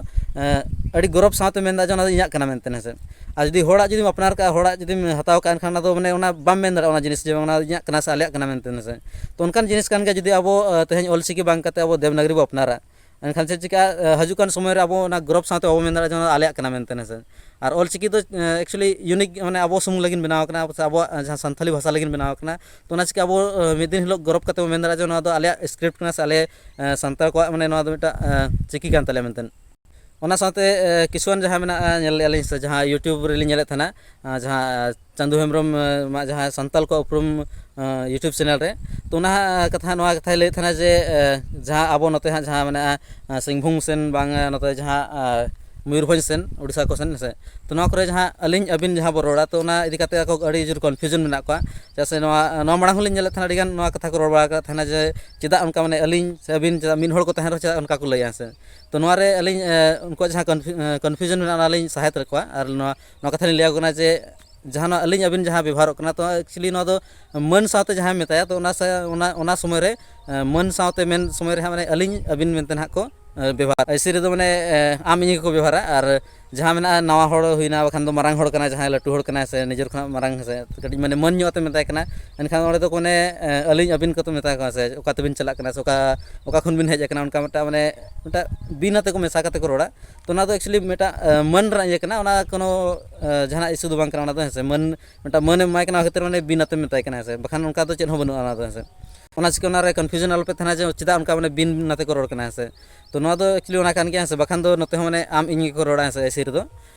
ᱟᱹᱰᱤ ᱜᱚᱨᱚᱵᱽ ᱥᱟᱶᱛᱮ ᱢᱮᱱᱫᱟ ᱡᱮ ᱚᱱᱟ ᱫᱚ ᱤᱧᱟᱹᱜ ᱠᱟᱱᱟ ᱢᱮᱱᱛᱮ ᱦᱮᱸᱥᱮ᱾ ᱟᱨ ᱡᱩᱫᱤ ᱦᱚᱲᱟᱜ ᱡᱩᱫᱤᱢ ᱟᱯᱱᱟᱨ ᱠᱟᱜᱼᱟ, ᱦᱚᱲᱟᱜ ᱡᱩᱫᱤᱢ ᱦᱟᱛᱟᱣ ᱠᱟᱜᱼᱟ ᱮᱱᱠᱷᱟᱱ ᱚᱱᱟ ᱫᱚ ᱢᱟᱱᱮ ᱚᱱᱟ ᱵᱟᱢ ᱢᱮᱱ ᱫᱟᱲᱮᱭᱟᱜᱼᱟ ᱚᱱᱟ ᱡᱤᱱᱤᱥ ᱡᱮ ᱚᱱᱟ ᱤᱧᱟᱹᱜ ᱠᱟᱱᱟ ᱥᱮ ᱟᱞᱮᱭᱟᱜ ᱠᱟᱱᱟ ᱢᱮᱱᱛᱮ ᱦᱮᱸᱥᱮ᱾ ᱛᱚ ᱚᱱᱠᱟᱱ ᱡᱤᱱᱤᱥ ᱠᱟᱱ ᱜᱮᱭᱟ ᱡᱩᱫᱤ ᱟᱵᱚ ᱛᱮᱦᱮᱧ ᱚᱞ ᱪᱤᱠᱤ ᱵᱟᱝ ᱠᱟᱛᱮ ᱟᱵᱚ ᱫᱮᱵᱽᱱᱟᱜᱚᱨᱤ ᱵᱚ ᱟᱯᱱᱟᱨᱟ, ᱮᱱᱠᱷᱟᱱ ᱪᱮᱫ ᱪᱤᱠᱟᱹᱜᱼᱟ, ᱦᱤᱡᱩᱜ ᱠᱟᱱ ᱥᱚᱢᱚᱭ ᱨᱮ ᱟᱵᱚ ᱚᱱᱟ ᱜᱚᱨᱚᱵᱽ ᱥᱟᱶᱛᱮ ᱵᱟᱵᱚ ᱢᱮᱱ ᱫᱟᱲᱮᱭᱟᱜᱼᱟ ᱡᱮ ᱚᱱᱟ ᱫᱚ ᱟᱞᱮᱭᱟᱜ ᱠᱟᱱᱟ ᱢᱮᱱᱛᱮ ᱦᱮᱸᱥᱮ᱾ ᱟᱨ ᱚᱞ ᱪᱤᱠᱤ ᱫᱚ ᱮᱠᱪᱩᱭᱮᱞᱤ ᱤᱭᱩᱱᱤᱠ, ᱢᱟᱱᱮ ᱟᱵᱚ ᱥᱩᱢᱩᱝ ᱞᱟᱹᱜᱤᱫ ᱵᱮᱱᱟᱣ ᱠᱟᱱᱟ ᱥᱮ ᱟᱵᱚᱣᱟᱜ ᱡᱟᱦᱟᱸ ᱥᱟᱱᱛᱟᱞᱤ ᱵᱷᱟᱥᱟ ᱞᱟᱹᱜᱤᱫ ᱵᱮᱱᱟᱣ ᱠᱟᱱᱟ᱾ ᱛᱚ ᱚᱱᱟ ᱪᱤᱠᱟᱹ ᱟᱵᱚ ᱢᱤᱫ ᱫᱤᱱ ᱦᱤᱞᱳᱜ ᱜᱚᱨᱚᱵᱽ ᱠᱟᱛᱮ ᱵᱚ ᱢᱮᱱ ᱫᱟᱲᱮᱭᱟᱜᱼᱟ ᱡᱮ ᱱᱚᱣᱟ ᱫᱚ ᱟᱞᱮᱭᱟᱜ ᱥᱠᱨᱤᱯᱴ ᱠᱟᱱᱟ ᱥᱮ ᱟᱞᱮ ᱥᱟᱱᱛᱟᱲ ᱠᱚᱣᱟᱜ ᱢᱟᱱᱮ ᱱᱚᱣᱟ ᱫᱚ ᱢᱤᱫᱴᱟᱝ ᱪᱤᱠᱤ ᱠᱟᱱ ᱛᱟᱞᱮᱭᱟ ᱢᱮᱱᱛᱮ᱾ ᱚᱱᱟ ᱥᱟᱶᱛᱮ ᱠᱤᱪᱷᱩᱜᱟᱱ ᱡᱟᱦᱟᱸ ᱢᱮᱱᱟᱜᱼᱟ, ᱧᱮᱞ ᱞᱮᱫᱼᱟ ᱞᱤᱧ ᱥᱮ, ᱡᱟᱦᱟᱸ YouTube ᱨᱮᱞᱤᱧ ᱧᱮᱞᱮᱫ ᱛᱟᱦᱮᱱᱟ, ᱡᱟᱦᱟᱸ ᱪᱟᱸᱫᱩ ᱦᱮᱢᱵᱨᱚᱢ ᱢᱟ ᱡᱟᱦᱟᱸ ᱥᱟᱱᱛᱟᱞ ᱠᱚᱣᱟᱜ ᱩᱯᱨᱩᱢ YouTube ᱪᱮᱱᱮᱞ ᱨᱮ᱾ ᱛᱚ ᱚᱱᱟ ᱠᱟᱛᱷᱟ, ᱱᱚᱣᱟ ᱠᱟᱛᱷᱟᱭ ᱞᱟᱹᱭᱮᱫ ᱛᱟᱦᱮᱱᱟ ᱡᱮ ᱡᱟᱦᱟᱸ ᱟᱵᱚ ᱱᱚᱛᱮ ᱦᱟᱸᱜ ᱡᱟᱦᱟᱸ ᱢᱮᱱᱟᱜᱼᱟ ᱥᱤᱝᱵᱷᱩᱢ ᱥᱮᱱ, ᱵᱟᱝ ᱱᱚᱛᱮ ᱡᱟᱦᱟᱸ ᱢᱚᱭᱩᱨᱵᱷᱚᱸᱡᱽ ᱥᱮᱱ, ᱳᱰᱤᱥᱟ ᱠᱚ ᱥᱮᱱ, ᱦᱮᱸ ᱥᱮ᱾ ᱛᱚ ᱱᱚᱣᱟ ᱠᱚᱨᱮ ᱡᱟᱦᱟᱸ ᱟᱹᱞᱤᱧ ᱟᱹᱵᱤᱱ ᱡᱟᱦᱟᱸ ᱵᱚ ᱨᱚᱲᱟ, ᱛᱚ ᱚᱱᱟ ᱤᱫᱤ ᱠᱟᱛᱮ ᱟᱠᱚ ᱟᱹᱰᱤ ᱡᱳᱨ confusion ᱢᱮᱱᱟᱜ ᱠᱚᱣᱟ᱾ ᱪᱮᱫᱟᱜ ᱥᱮ ᱱᱚᱣᱟ, ᱱᱚᱣᱟ ᱢᱟᱲᱟᱝ ᱦᱚᱸᱞᱤᱧ ᱧᱮᱞᱮᱫ ᱛᱟᱦᱮᱱᱟ, ᱟᱹᱰᱤᱜᱟᱱ ᱱᱚᱣᱟ ᱠᱟᱛᱷᱟ ᱠᱚ ᱨᱚᱲ ᱵᱟᱲᱟ ᱟᱠᱟᱫ ᱛᱟᱦᱮᱱᱟ ᱡᱮ ᱪᱮᱫᱟᱜ ᱚᱱᱠᱟ, ᱢᱟᱱᱮ ᱟᱹᱞᱤᱧ ᱥᱮ ᱟᱹᱵᱤᱱ ᱪᱮᱫᱟᱜ ᱢᱤᱫ ᱦᱚᱲ ᱠᱚ ᱛᱟᱦᱮᱱ ᱨᱮᱦᱚᱸ ᱪᱮᱫᱟᱜ ᱚᱱᱠᱟ ᱠᱚ ᱞᱟᱹᱭᱟ, ᱦᱮᱸ ᱥᱮ᱾ ᱛᱚ ᱱᱚᱣᱟ ᱨᱮ ᱟᱹᱞᱤᱧ ᱩᱱᱠᱩᱣᱟᱜ ᱡᱟᱦᱟᱸ confusion ᱢᱮᱱᱟᱜᱼᱟ, ᱚᱱᱟ ᱞᱤᱧ ᱥᱟᱦᱮᱫ ᱨᱮᱠᱚᱣᱟ᱾ ᱟᱨ ᱱᱚᱣᱟ, ᱱᱚᱣᱟ ᱠᱟᱛᱷᱟ ᱞᱤᱧ ᱞᱟᱹᱭ ᱟᱠᱚ ᱠᱟᱱᱟ ᱡᱮ ᱡᱟᱦᱟᱸ ᱱᱚᱣᱟ ᱟᱹᱞᱤᱧ ᱟᱹᱵᱤᱱ ᱡᱟᱦᱟᱸ ᱵᱮᱵᱚᱦᱟᱨᱚᱜ ᱠᱟᱱᱟ, ᱛᱚ actually ᱱᱚᱣᱟ ᱫᱚ ᱢᱟᱹᱱ ᱥᱟᱶᱛᱮ ᱡᱟᱦᱟᱸᱭ ᱢᱮᱛᱟᱭᱟ, ᱛᱚ ᱚᱱᱟ ᱥᱟ-, ᱚᱱᱟ, ᱚᱱᱟ ᱥᱚᱢᱚᱭ ᱨᱮ ᱢᱟᱹᱱ ᱥᱟᱶᱛᱮ ᱢᱮᱱ ᱥᱚᱢᱚᱭ ᱨᱮ ᱦᱟᱸᱜ, ᱢᱟᱱᱮ ᱟᱹᱞᱤᱧ ᱟᱹᱵᱤᱱ ᱢᱮᱱᱛᱮ ᱱᱟᱦᱟᱜ ᱠᱚ ᱵᱮᱵᱚᱦᱟᱨᱟ᱾ ᱮᱭᱥᱮ ᱨᱮᱫᱚ ᱢᱟᱱᱮ ᱟᱢ ᱤᱧ ᱜᱮᱠᱚ ᱵᱮᱵᱚᱦᱟᱨᱟ᱾ ᱟᱨ ᱡᱟᱦᱟᱸ ᱢᱮᱱᱟᱜᱼᱟ, ᱱᱟᱣᱟ ᱦᱚᱲ ᱦᱩᱭᱱᱟ, ᱵᱟᱠᱷᱟᱱ ᱫᱚ ᱢᱟᱨᱟᱝ ᱦᱚᱲ ᱠᱟᱱᱟᱭ, ᱡᱟᱦᱟᱸᱭ ᱞᱟᱹᱴᱩ ᱦᱚᱲ ᱠᱟᱱᱟᱭ ᱥᱮ ᱱᱤᱡᱮᱨ ᱠᱷᱚᱱᱟᱜ ᱢᱟᱨᱟᱝ, ᱦᱮᱸ ᱥᱮ, ᱠᱟᱹᱴᱤᱡ ᱢᱟᱱᱮ ᱢᱟᱹᱱ ᱧᱚᱜ ᱟᱛᱮ ᱢᱮᱛᱟᱭ ᱠᱟᱱᱟ, ᱮᱱᱠᱷᱟᱱ ᱚᱸᱰᱮ ᱫᱚ ᱢᱟᱱᱮ ᱟᱹᱞᱤᱧ ᱟᱹᱵᱤᱱ ᱠᱚᱛᱮ ᱢᱮᱛᱟ ᱠᱚᱣᱟ ᱥᱮ, ᱚᱠᱟ ᱛᱮᱵᱤᱱ ᱪᱟᱞᱟᱜ ᱠᱟᱱᱟ ᱥᱮ ᱚᱠᱟ, ᱚᱠᱟ ᱠᱷᱚᱱ ᱵᱤᱱ ᱦᱮᱡ ᱟᱠᱟᱱᱟ, ᱚᱱᱠᱟ ᱢᱤᱫᱴᱟᱝ ᱢᱟᱱᱮ ᱢᱤᱫᱴᱟᱝ ᱵᱤᱱ ᱟᱛᱮ ᱠᱚ ᱢᱮᱥᱟ ᱠᱟᱛᱮ ᱠᱚ ᱨᱚᱲᱟ᱾ ᱛᱚ ᱚᱱᱟ ᱫᱚ actually ᱢᱤᱫᱴᱟᱝ ᱢᱟᱹᱱ ᱨᱮᱱᱟᱜ ᱤᱭᱟᱹ ᱠᱟᱱᱟ, ᱚᱱᱟ ᱠᱳᱱᱳ ᱡᱟᱦᱟᱱᱟᱜ issue ᱫᱚ ᱵᱟᱝ ᱠᱟᱱᱟ ᱚᱱᱟ ᱫᱚ, ᱦᱮᱸ ᱥᱮ᱾ ᱢᱟᱹᱱ, ᱢᱤᱫᱴᱟᱝ ᱢᱟᱹᱱ ᱮᱢ ᱮᱢᱟᱭ ᱠᱟᱱᱟ, ᱚᱱᱟ ᱠᱷᱟᱹᱛᱤᱨ ᱢᱟᱱᱮ ᱵᱤᱱ ᱟᱛᱮᱢ ᱢᱮᱛᱟᱭ ᱠᱟᱱᱟ, ᱦᱮᱸ ᱥᱮ, ᱵᱟᱠᱷᱟᱱ ᱚᱱᱠᱟ ᱫᱚ ᱪᱮᱫ ᱦᱚᱸ ᱵᱟᱹᱱᱩᱜᱼᱟ ᱚᱱᱟ ᱫᱚ, ᱦᱮᱸ ᱥᱮ᱾ ᱚᱱᱟ ᱪᱤᱠᱟᱹ ᱚᱱᱟ ᱨᱮ confusion ᱟᱞᱚᱯᱮ ᱛᱟᱦᱮᱱᱟ ᱡᱮ ᱪᱮᱫᱟᱜ ᱚᱱᱠᱟ ᱢᱟᱱᱮ ᱵᱤᱱ ᱟᱛᱮ ᱠᱚ ᱨᱚᱲ ᱠᱟᱱᱟ, ᱦᱮᱸ ᱥᱮ᱾ ᱛᱚ ᱱᱚᱣᱟ ᱫᱚ actually ᱚᱱᱟ ᱠᱟᱱ ᱜᱮᱭᱟ, ᱦᱮᱸ ᱥᱮ, ᱵᱟᱠᱷᱟᱱ ᱫᱚ ᱱᱚᱛᱮ ᱦᱚᱸ ᱢᱟᱱᱮ ᱟᱢ ᱤᱧ ᱜᱮᱠᱚ ᱨᱚᱲᱟ, ᱦᱮᱸ ᱥᱮ, ᱮᱭᱥᱮ ᱨᱮᱫᱚ᱾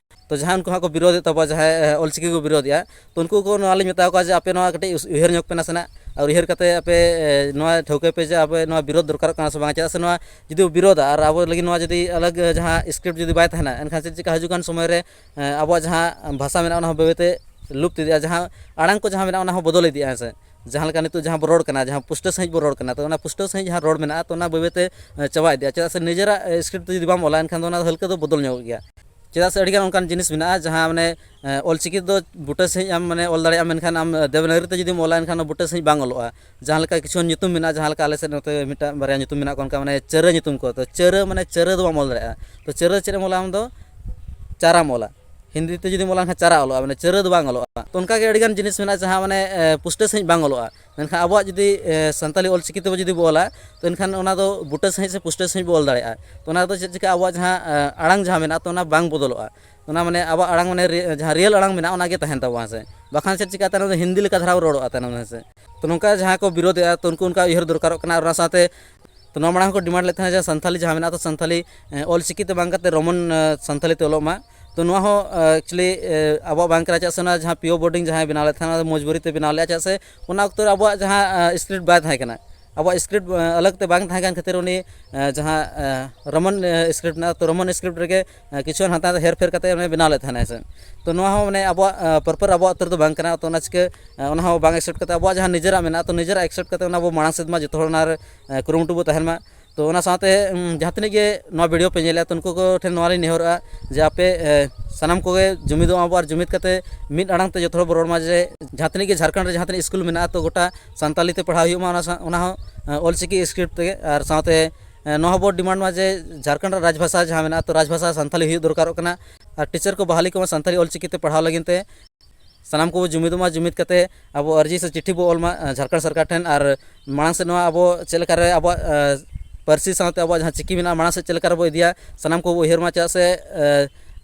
ᱛᱚ ᱡᱟᱦᱟᱸᱭ ᱩᱱᱠᱩ ᱦᱟᱸᱜ ᱠᱚ ᱵᱤᱨᱳᱫᱮᱫ ᱛᱟᱵᱚᱣᱟ, ᱡᱟᱦᱟᱸᱭ ᱚᱞᱪᱤᱠᱤ ᱠᱚ ᱵᱤᱨᱳᱫᱮᱜᱼᱟ, ᱛᱚ ᱩᱱᱠᱩ ᱠᱚ ᱱᱚᱣᱟ ᱞᱤᱧ ᱢᱮᱛᱟ ᱠᱚᱣᱟ ᱡᱮ ᱟᱯᱮ ᱱᱚᱣᱟ ᱠᱟᱹᱴᱤᱡ ᱩᱭᱦᱟᱹᱨ ᱧᱚᱜ ᱯᱮ ᱱᱟᱥᱮᱱᱟᱜ, ᱟᱨ ᱩᱭᱦᱟᱹᱨ ᱠᱟᱛᱮ ᱟᱯᱮ ᱱᱚᱣᱟ ᱴᱷᱟᱹᱣᱠᱟᱹᱭ ᱯᱮ ᱡᱮ ᱟᱵᱚ ᱱᱚᱣᱟ ᱵᱤᱨᱳᱫ ᱫᱚᱨᱠᱟᱨᱚᱜ ᱠᱟᱱᱟ ᱥᱮ ᱵᱟᱝ᱾ ᱪᱮᱫᱟᱜ ᱥᱮ ᱱᱚᱣᱟ ᱡᱩᱫᱤ ᱵᱤᱨᱳᱫᱟ ᱟᱨ ᱟᱵᱚ ᱞᱟᱹᱜᱤᱫ ᱱᱚᱣᱟ ᱡᱩᱫᱤ ᱟᱞᱟᱜᱽ ᱡᱟᱦᱟᱸ script ᱡᱩᱫᱤ ᱵᱟᱭ ᱛᱟᱦᱮᱱᱟ, ᱮᱱᱠᱷᱟᱱ ᱪᱮᱫ ᱪᱤᱠᱟ ᱦᱤᱡᱩᱜ ᱠᱟᱱ ᱥᱚᱢᱚᱭ ᱨᱮ ᱟᱵᱚᱣᱟᱜ ᱡᱟᱦᱟᱸ ᱵᱷᱟᱥᱟ ᱢᱮᱱᱟᱜᱼᱟ, ᱚᱱᱟ ᱦᱚᱸ ᱵᱟᱹᱭ ᱵᱟᱹᱭᱛᱮ ᱞᱩᱯᱛ ᱤᱫᱤᱜᱼᱟ, ᱡᱟᱦᱟᱸ ᱟᱲᱟᱝ ᱠᱚ ᱡᱟᱦᱟᱸ ᱢᱮᱱᱟᱜᱼᱟ, ᱚᱱᱟ ᱦᱚᱸ ᱵᱚᱫᱚᱞ ᱤᱫᱤᱜᱼᱟ, ᱦᱮᱸ ᱥᱮ᱾ ᱡᱟᱦᱟᱸ ᱞᱮᱠᱟ ᱱᱤᱛᱚᱜ ᱡᱟᱦᱟᱸ ᱵᱚ ᱨᱚᱲ ᱠᱟᱱᱟ, ᱡᱟᱦᱟᱸ ᱯᱩᱥᱴᱟᱹ ᱥᱟᱺᱦᱤᱡ ᱵᱚ ᱨᱚᱲ ᱠᱟᱱᱟ, ᱛᱚ ᱚᱱᱟ ᱯᱩᱥᱴᱟᱹ ᱥᱟᱺᱦᱤᱡ ᱡᱟᱦᱟᱸ ᱨᱚᱲ ᱢᱮᱱᱟᱜᱼᱟ, ᱛᱚ ᱚᱱᱟ ᱵᱟᱹᱭ ᱵᱟᱹᱭᱛᱮ ᱪᱟᱵᱟ ᱤᱫᱤᱜᱼᱟ᱾ ᱪᱮᱫᱟᱜ ᱥᱮ ᱱᱤᱡᱮᱨᱟᱜ script ᱡᱩᱫᱤ ᱵᱟᱢ ᱚᱞᱟ, ᱮᱱᱠᱷᱟᱱ ᱫᱚ ᱚᱱᱟ ᱫᱚ ᱦᱟᱹᱞᱠᱟᱹ ᱫᱚ ᱵᱚᱫᱚᱞ ᱧᱚᱜᱚᱜ ᱜᱮᱭᱟ᱾ ᱪᱮᱫᱟᱜ ᱥᱮ ᱟᱹᱰᱤᱜᱟᱱ ᱚᱱᱠᱟᱱ ᱡᱤᱱᱤᱥ ᱢᱮᱱᱟᱜᱼᱟ, ᱡᱟᱦᱟᱸ ᱢᱟᱱᱮ ᱚᱞᱪᱤᱠᱤ ᱫᱚ ᱵᱩᱴᱟᱹ ᱥᱟᱺᱦᱤᱡ ᱟᱢ ᱢᱟᱱᱮ ᱚᱞ ᱫᱟᱲᱮᱭᱟᱜᱼᱟ, ᱢᱮᱱᱠᱷᱟᱱ ᱟᱢ ᱫᱮᱵᱽᱱᱟᱜᱚᱨᱤ ᱛᱮ ᱡᱩᱫᱤᱢ ᱚᱞᱟ, ᱮᱱᱠᱷᱟᱱ ᱚᱱᱟ ᱵᱩᱴᱟᱹ ᱥᱟᱺᱦᱤᱡ ᱵᱟᱝ ᱚᱞᱚᱜᱼᱟ᱾ ᱡᱟᱦᱟᱸ ᱞᱮᱠᱟ ᱠᱤᱪᱷᱩ ᱧᱩᱛᱩᱢ ᱢᱮᱱᱟᱜᱼᱟ, ᱡᱟᱦᱟᱸ ᱞᱮᱠᱟ ᱟᱞᱮ ᱥᱮᱫ ᱱᱚᱛᱮ ᱢᱤᱫᱴᱟᱝ ᱵᱟᱨᱭᱟ ᱧᱩᱛᱩᱢ ᱢᱮᱱᱟᱜ ᱠᱚᱣᱟ, ᱚᱱᱠᱟ ᱢᱟᱱᱮ ᱪᱟᱹᱨᱟᱹ ᱧᱩᱛᱩᱢ ᱠᱚ, ᱛᱚ ᱪᱟᱹᱨᱟᱹ ᱢᱟᱱᱮ ᱪᱟᱹᱨᱟᱹ ᱫᱚ ᱵᱟᱢ ᱚᱞ ᱫᱟᱲᱮᱭᱟᱜᱼᱟ᱾ ᱛᱚ ᱪᱟᱹᱨᱟᱹ ᱪᱮᱫ ᱮᱢ ᱚᱞᱟ ᱟᱢ ᱫᱚ? ᱪᱟᱨᱟᱢ ᱚᱞᱟ᱾ ᱦᱤᱱᱫᱤ ᱛᱮ ᱡᱩᱫᱤᱢ ᱚᱞᱟ, ᱮᱱᱠᱷᱟᱱ ᱪᱟᱨᱟ ᱚᱞᱚᱜᱼᱟ, ᱢᱟᱱᱮ ᱪᱟᱹᱨᱟᱹ ᱫᱚ ᱵᱟᱝ ᱚᱞᱚᱜᱼᱟ᱾ ᱛᱚ ᱚᱱᱠᱟ ᱜᱮ ᱟᱹᱰᱤᱜᱟᱱ ᱡᱤᱱᱤᱥ ᱢᱮᱱᱟᱜᱼᱟ, ᱡᱟᱦᱟᱸ ᱢᱟᱱᱮ ᱯᱩᱥᱴᱟᱹ ᱥᱟᱺᱦᱤᱡ ᱵᱟᱝ ᱚᱞᱚᱜᱼᱟ᱾ ᱢᱮᱱᱠᱷᱟᱱ ᱟᱵᱚᱣᱟᱜ ᱡᱩᱫᱤ ᱥᱟᱱᱛᱟᱞᱤ ᱚᱞᱪᱤᱠᱤ ᱛᱮᱵᱚ ᱡᱩᱫᱤ ᱵᱚ ᱚᱞᱟ, ᱛᱚ ᱮᱱᱠᱷᱟᱱ ᱚᱱᱟ ᱫᱚ ᱵᱩᱴᱟᱹ ᱥᱟᱺᱦᱤᱡ ᱥᱮ ᱯᱩᱥᱴᱟᱹ ᱥᱟᱺᱦᱤᱡ ᱵᱚ ᱚᱞ ᱫᱟᱲᱮᱭᱟᱜᱼᱟ᱾ ᱛᱚ ᱚᱱᱟ ᱫᱚ ᱪᱮᱫ ᱪᱤᱠᱟᱹᱜᱼᱟ, ᱟᱵᱚᱣᱟᱜ ᱡᱟᱦᱟᱸ ᱟᱲᱟᱝ ᱡᱟᱦᱟᱸ ᱢᱮᱱᱟᱜᱼᱟ, ᱛᱚ ᱚᱱᱟ ᱵᱟᱝ ᱵᱚᱫᱚᱞᱚᱜᱼᱟ᱾ ᱚᱱᱟ ᱢᱟᱱᱮ ᱟᱵᱚᱣᱟᱜ ᱟᱲᱟᱝ ᱢᱟᱱᱮ ᱨᱮ-, ᱡᱟᱦᱟᱸ real ᱟᱲᱟᱝ ᱢᱮᱱᱟᱜᱼᱟ, ᱚᱱᱟ ᱜᱮ ᱛᱟᱦᱮᱱ ᱛᱟᱵᱚᱱᱟ, ᱦᱮᱸ ᱥᱮ᱾ ᱵᱟᱠᱷᱟᱱ ᱪᱮᱫ ᱪᱤᱠᱟᱹᱜᱼᱟ, ᱛᱟᱭᱱᱚᱢ ᱫᱚ ᱦᱤᱱᱫᱤ ᱞᱮᱠᱟ ᱫᱷᱟᱨᱟ ᱵᱚ ᱨᱚᱲᱚᱜᱼᱟ ᱛᱟᱭᱱᱚᱢ ᱫᱚ, ᱦᱮᱸ ᱥᱮ᱾ ᱛᱚ ᱱᱚᱝᱠᱟ ᱡᱟᱦᱟᱸᱭ ᱠᱚ ᱵᱤᱨᱳᱫᱮᱜᱼᱟ, ᱛᱚ ᱩᱱᱠᱩ ᱚᱱᱠᱟ ᱩᱭᱦᱟᱹᱨ ᱫᱚᱨᱠᱟᱨᱚᱜ ᱠᱟᱱᱟ᱾ ᱟᱨ ᱚᱱᱟ ᱥᱟᱶᱛᱮ ᱛᱚ ᱱᱚᱣᱟ ᱢᱟᱲᱟᱝ ᱠᱚ ᱰᱤᱢᱟᱱᱰ ᱞᱮᱫ ᱛᱟᱦᱮᱱᱟ ᱡᱮ ᱥᱟᱱᱛᱷᱟᱞᱤ ᱡᱟᱦᱟᱸ ᱢᱮᱱᱟᱜᱼᱟ, ᱛᱚ ᱥᱟᱱᱛᱷᱟᱞᱤ ᱚᱞ ᱪᱤᱠᱤ ᱛᱮ ᱵᱟᱝ ᱠᱟᱛᱮ ᱨᱳᱢᱟᱱ ᱥᱟᱱᱛᱷᱟᱞᱤ ᱛᱮ ᱚᱞᱚᱜ ᱢᱟ᱾ ᱛᱚ ᱱᱚᱣᱟ ᱦᱚᱸ ᱮᱠᱪᱩᱭᱮᱞᱤ ᱟᱵᱚᱣᱟᱜ ᱵᱟᱝ ᱠᱟᱱᱟ, ᱪᱮᱫᱟᱜ ᱥᱮ ᱚᱱᱟ ᱡᱟᱦᱟᱸ ᱯᱤ ᱳ ᱵᱳᱨᱰᱤᱝ ᱡᱟᱦᱟᱸᱭ ᱵᱮᱱᱟᱣ ᱞᱮᱫ ᱛᱟᱦᱮᱱᱟ, ᱚᱱᱟ ᱫᱚ ᱢᱚᱡᱽᱵᱩᱨᱤ ᱛᱮ ᱵᱮᱱᱟᱣ ᱞᱮᱫᱼᱟ, ᱪᱮᱫᱟᱜ ᱥᱮ ᱚᱱᱟ ᱚᱠᱛᱚ ᱨᱮ ᱟᱵᱚᱣᱟᱜ ᱡᱟᱦᱟᱸ ᱥᱠᱨᱤᱯᱴ ᱵᱟᱭ ᱛᱟᱦᱮᱸ ᱠᱟᱱᱟ, ᱟᱵᱚᱣᱟᱜ ᱥᱠᱨᱤᱯᱴ ᱟᱞᱟᱜᱽ ᱛᱮ ᱵᱟᱝ ᱛᱟᱦᱮᱸ ᱠᱟᱱ ᱠᱷᱟᱹᱛᱤᱨ ᱩᱱᱤ ᱡᱟᱦᱟᱸ ᱨᱳᱢᱟᱱ ᱥᱠᱨᱤᱯᱴ ᱢᱮᱱᱟᱜᱼᱟ, ᱛᱚ ᱨᱳᱢᱟᱱ ᱥᱠᱨᱤᱯᱴ ᱨᱮᱜᱮ ᱠᱤᱪᱷᱩ ᱦᱟᱱᱛᱮ ᱱᱟᱛᱮ ᱦᱮᱨ ᱯᱷᱮᱨ ᱠᱟᱛᱮ ᱩᱱᱤ ᱵᱮᱱᱟᱣ ᱞᱮᱫ ᱛᱟᱦᱮᱱᱟᱭ ᱥᱮ᱾ ᱛᱚ ᱱᱚᱣᱟ ᱦᱚᱸ ᱢᱟᱱᱮ ᱟᱵᱚᱣᱟᱜ ᱯᱨᱚᱯᱟᱨ ᱟᱵᱚᱣᱟᱜ ᱩᱛᱟᱹᱨ ᱫᱚ ᱵᱟᱝ ᱠᱟᱱᱟ᱾ ᱛᱚ ᱚᱱᱟ ᱪᱤᱠᱟᱹ ᱚᱱᱟ ᱦᱚᱸ ᱵᱟᱝ ᱮᱠᱥᱮᱯᱴ ᱠᱟᱛᱮ ᱟᱵᱚᱣᱟᱜ ᱡᱟᱦᱟᱸ ᱱᱤᱡᱮᱨᱟᱜ ᱢᱮᱱᱟᱜᱼᱟ, ᱛᱚ ᱱᱤᱡᱮᱨᱟᱜ ᱮᱠᱥᱮᱯᱴ ᱠᱟᱛᱮ ᱚᱱᱟ ᱵᱚ ᱢᱟᱲᱟᱝ ᱥᱮᱫ ᱢᱟ ᱡᱚᱛᱚ ᱦᱚᱲ ᱚᱱᱟ ᱨᱮ ᱠᱩᱨᱩᱢᱩᱴᱩ ᱵᱚ ᱛᱟᱦᱮᱱ ᱢᱟ᱾ ᱛᱚ ᱚᱱᱟ ᱥᱟᱶᱛᱮ ᱡᱟᱦᱟᱸ ᱛᱤᱱᱟᱹᱜ ᱜᱮ ᱱᱚᱣᱟ ᱵᱷᱤᱰᱤᱭᱳ ᱯᱮ ᱧᱮᱞᱮᱫᱼᱟ, ᱛᱚ ᱩᱱᱠᱩ ᱠᱚ ᱴᱷᱮᱱ ᱱᱚᱣᱟ ᱞᱤᱧ ᱱᱮᱦᱚᱨᱚᱜᱼᱟ ᱡᱮ ᱟᱯᱮ ᱥᱟᱱᱟᱢ ᱠᱚᱜᱮ ᱡᱩᱢᱤᱫᱚᱜ ᱢᱟᱵᱚ ᱟᱨ ᱡᱩᱢᱤᱫ ᱠᱟᱛᱮ ᱢᱤᱫ ᱟᱲᱟᱝ ᱛᱮ ᱡᱚᱛᱚ ᱦᱚᱲ ᱵᱚ ᱨᱚᱲ ᱢᱟ, ᱡᱮ ᱡᱟᱦᱟᱸ ᱛᱤᱱᱟᱹᱜ ᱜᱮ ᱡᱷᱟᱲᱠᱷᱚᱸᱰ ᱨᱮ ᱡᱟᱦᱟᱸ ᱛᱤᱱᱟᱹᱜ ᱥᱠᱩᱞ ᱢᱮᱱᱟᱜᱼᱟ, ᱛᱚ ᱜᱚᱴᱟ ᱥᱟᱱᱛᱟᱞᱤ ᱛᱮ ᱯᱟᱲᱦᱟᱣ ᱦᱩᱭᱩᱜ ᱢᱟ, ᱚᱱᱟ ᱥᱟ- ᱚᱱᱟ ᱦᱚᱸ ᱚᱞᱪᱤᱠᱤ ᱥᱠᱨᱤᱯᱴ ᱛᱮᱜᱮ᱾ ᱟᱨ ᱥᱟᱶᱛᱮ ᱱᱚᱣᱟ ᱦᱚᱸᱵᱚ ᱰᱤᱢᱟᱱᱰ ᱢᱟ ᱡᱮ ᱡᱷᱟᱲᱠᱷᱚᱸᱰ ᱨᱮ ᱨᱟᱡᱽᱵᱷᱟᱥᱟ ᱡᱟᱦᱟᱸ ᱢᱮᱱᱟᱜᱼᱟ, ᱛᱚ ᱨᱟᱡᱽᱵᱷᱟᱥᱟ ᱥᱟᱱᱛᱟᱞᱤ ᱦᱩᱭᱩᱜ ᱫᱚᱨᱠᱟᱨᱚᱜ ᱠᱟᱱᱟ᱾ ᱟᱨ ᱴᱤᱪᱟᱨ ᱠᱚ ᱵᱟᱦᱟᱞᱤ ᱠᱚᱢᱟ ᱥᱟᱱᱛᱟᱲᱤ ᱚᱞᱪᱤᱠᱤ ᱛᱮ ᱯᱟᱲᱦᱟᱣ ᱞᱟᱹᱜᱤᱫ ᱛᱮ᱾ ᱥᱟᱱᱟᱢ ᱠᱚᱵᱚ ᱡᱩᱢᱤᱫᱚᱜ ᱢᱟ, ᱡᱩᱢᱤᱫ ᱠᱟᱛᱮ ᱟᱵᱚ ᱟᱹᱨᱡᱤ ᱥᱮ ᱪᱤᱴᱷᱤ ᱵᱚ ᱚᱞ ᱢᱟ ᱡᱷᱟᱲᱠᱷᱚᱸᱰ ᱥᱚᱨᱠᱟᱨ ᱴᱷᱮᱱ᱾ ᱟᱨ ᱢᱟᱲᱟᱝ ᱥᱮᱫ ᱱᱚᱣᱟ ᱟᱵᱚ ᱪᱮᱫ ᱞᱮᱠᱟᱨᱮ ᱟᱵᱚᱣᱟᱜ ᱯᱟᱹᱨᱥᱤ ᱥᱟᱶᱛᱮ ᱟᱵᱚᱣᱟᱜ ᱡᱟᱦᱟᱸ ᱪᱤᱠᱤ ᱢᱮᱱᱟᱜᱼᱟ, ᱢᱟᱲᱟᱝ ᱥᱮᱫ ᱪᱮᱫ ᱞᱮᱠᱟ ᱨᱮᱵᱚ ᱤᱫᱤᱭᱟ, ᱥᱟᱱᱟᱢ ᱠᱚᱵᱚ ᱩᱭᱦᱟᱹᱨ ᱢᱟ᱾ ᱪᱮᱫᱟᱜ ᱥᱮ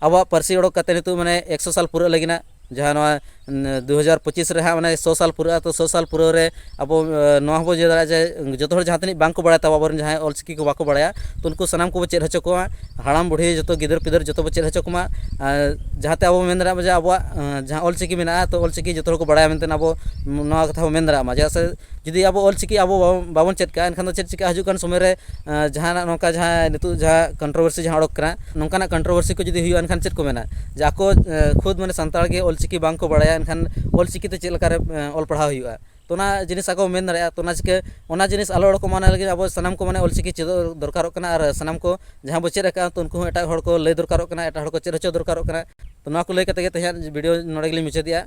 ᱟᱵᱚᱣᱟᱜ ᱯᱟᱹᱨᱥᱤ ᱚᱰᱚᱠ ᱠᱟᱛᱮ ᱱᱤᱛᱚᱜ ᱢᱟᱱᱮ ᱮᱠᱥᱚ ᱥᱟᱞ ᱯᱩᱨᱟᱹᱜ ᱞᱟᱹᱜᱤᱫ ᱱᱟᱜ, ᱡᱟᱦᱟᱸ ᱱᱚᱣᱟ ᱫᱩ ᱦᱟᱡᱟᱨ ᱯᱚᱸᱪᱤᱥ ᱨᱮ ᱦᱟᱸᱜ ᱢᱟᱱᱮ ᱥᱚ ᱥᱟᱞ ᱯᱩᱨᱟᱹᱜᱼᱟ᱾ ᱛᱚ ᱥᱚ ᱥᱟᱞ ᱯᱩᱨᱟᱹᱣ ᱨᱮ ᱟᱵᱚ ᱱᱚᱣᱟ ᱦᱚᱸᱵᱚ ᱤᱭᱟᱹ ᱫᱟᱲᱮᱭᱟᱜᱼᱟ ᱡᱮ ᱡᱚᱛᱚ ᱦᱚᱲ ᱡᱟᱦᱟᱸ ᱛᱤᱱᱟᱹᱜ ᱵᱟᱝ ᱠᱚ ᱵᱟᱲᱟᱭ ᱛᱟᱵᱚ, ᱟᱵᱚᱨᱮᱱ ᱡᱟᱦᱟᱸᱭ ᱚᱞᱪᱤᱠᱤ ᱠᱚ ᱵᱟᱠᱚ ᱵᱟᱲᱟᱭᱟ, ᱛᱚ ᱩᱱᱠᱩ ᱥᱟᱱᱟᱢ ᱠᱚᱵᱚ ᱪᱮᱫ ᱦᱚᱪᱚ ᱠᱚᱣᱟ᱾ ᱦᱟᱲᱟᱢ ᱵᱩᱲᱦᱤ ᱡᱚᱛᱚ ᱜᱤᱫᱟᱹᱨ ᱯᱤᱫᱟᱹᱨ ᱡᱚᱛᱚ ᱵᱚ ᱪᱮᱫ ᱦᱚᱪᱚ ᱠᱚᱢᱟ᱾ ᱟᱨ ᱡᱟᱦᱟᱸᱛᱮ ᱟᱵᱚ ᱵᱚ ᱢᱮᱱ ᱫᱟᱲᱮᱭᱟᱜᱼᱟ ᱡᱮ ᱟᱵᱚᱣᱟᱜ ᱡᱟᱦᱟᱸ ᱚᱞᱪᱤᱠᱤ ᱢᱮᱱᱟᱜᱼᱟ, ᱛᱚ ᱚᱞᱪᱤᱠᱤ ᱡᱚᱛᱚ ᱦᱚᱲ ᱠᱚ ᱵᱟᱲᱟᱭᱟ ᱢᱮᱱᱛᱮ ᱟᱵᱚ ᱱᱚᱣᱟ ᱠᱟᱛᱷᱟ ᱵᱚ ᱢᱮᱱ ᱫᱟᱲᱮᱭᱟᱜ ᱢᱟ᱾ ᱪᱮᱫᱟᱜ ᱥᱮ ᱡᱩᱫᱤ ᱟᱵᱚ ᱚᱞᱪᱤᱠᱤ ᱟᱵᱚ ᱵᱟᱵᱚᱱ ᱪᱮᱫ ᱠᱟᱜᱼᱟ, ᱮᱱᱠᱷᱟᱱ ᱫᱚ ᱪᱮᱫ ᱪᱤᱠᱟᱹᱜᱼᱟ? ᱦᱤᱡᱩᱜ ᱠᱟᱱ ᱥᱚᱢᱚᱭ ᱨᱮ ᱡᱟᱦᱟᱱᱟᱜ ᱱᱚᱝᱠᱟ ᱡᱟᱦᱟᱸ ᱱᱤᱛᱚᱜ ᱡᱟᱦᱟᱸ ᱠᱚᱱᱴᱨᱳᱵᱷᱟᱨᱥᱤ ᱡᱟᱦᱟᱸ ᱚᱰᱚᱠ ᱠᱟᱱᱟ, ᱱᱚᱝᱠᱟᱱᱟᱜ ᱠᱚᱱᱴᱨᱳᱵᱷᱟᱨᱥᱤ ᱠᱚ ᱡᱩᱫᱤ ᱦᱩᱭᱩᱜᱼᱟ, ᱮᱱᱠᱷᱟᱱ ᱪᱮᱫ ᱠᱚ ᱢᱮᱱᱟ ᱡᱮ ᱟᱠᱚ ᱠᱷᱩᱫ ᱢᱟᱱᱮ ᱥᱟᱱᱛᱟᱲ ᱜᱮ ᱚᱞᱪᱤᱠᱤ ᱵᱟᱝ ᱠᱚ ᱵᱟᱲᱟᱭᱟ, ᱮᱱᱠᱷᱟᱱ ᱚᱞᱪᱤᱠᱤ ᱛᱮ ᱪᱮᱫ ᱞᱮᱠᱟᱨᱮ ᱚᱞ ᱯᱟᱲᱦᱟᱣ ᱦᱩᱭᱩᱜᱼᱟ? ᱛᱚ ᱚᱱᱟ ᱡᱤᱱᱤᱥ ᱟᱠᱚ ᱢᱮᱱ ᱫᱟᱲᱮᱭᱟᱜᱼᱟ᱾ ᱛᱚ ᱚᱱᱟ ᱪᱤᱠᱟᱹ ᱚᱱᱟ ᱡᱤᱱᱤᱥ ᱟᱞᱚ ᱚᱰᱚᱠᱚᱜ ᱢᱟ, ᱚᱱᱟ ᱞᱟᱹᱜᱤᱫ ᱟᱵᱚ ᱥᱟᱱᱟᱢ ᱠᱚ ᱢᱟᱱᱮ ᱚᱞᱪᱤᱠᱤ ᱪᱮᱫᱚᱜ ᱫᱚᱨᱠᱟᱨᱚᱜ ᱠᱟᱱᱟ᱾ ᱟᱨ ᱥᱟᱱᱟᱢ ᱠᱚ ᱡᱟᱦᱟᱸ ᱵᱚ ᱪᱮᱫ ᱟᱠᱟᱫᱼᱟ, ᱛᱚ ᱩᱱᱠᱩ ᱦᱚᱸ ᱮᱴᱟᱜ ᱦᱚᱲ ᱠᱚ ᱞᱟᱹᱭ ᱫᱚᱨᱠᱟᱨᱚᱜ ᱠᱟᱱᱟ, ᱮᱴᱟᱜ ᱦᱚᱲ ᱠᱚ ᱪᱮᱫ ᱦᱚᱪᱚ ᱫᱚᱨᱠᱟᱨᱚᱜ ᱠᱟᱱᱟ᱾ ᱛᱚ ᱱᱚᱣᱟ ᱠᱚ ᱞᱟᱹᱭ ᱠᱟᱛᱮ ᱜᱮ ᱛᱮᱦᱮᱧᱟᱜ ᱵᱷᱤᱰᱤᱭᱳ ᱱᱚᱰᱮ ᱜᱮᱞᱤᱧ ᱢᱩᱪᱟᱹᱫᱮᱜᱼᱟ᱾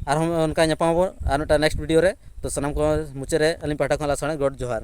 ᱟᱨᱦᱚᱸ ᱚᱱᱠᱟ ᱧᱟᱯᱟᱢ ᱟᱵᱚ ᱟᱨ ᱢᱤᱫᱴᱟᱝ ᱱᱮᱠᱥᱴ ᱵᱷᱤᱰᱤᱭᱳ ᱨᱮ᱾ ᱛᱚ ᱥᱟᱱᱟᱢ ᱠᱚ ᱢᱩᱪᱟᱹᱫ ᱨᱮ ᱟᱹᱞᱤᱧ ᱯᱟᱦᱴᱟ ᱠᱷᱚᱱ ᱞᱟᱥᱟᱲᱦᱮᱫ ᱜᱚᱰ ᱡᱚᱦᱟᱨ᱾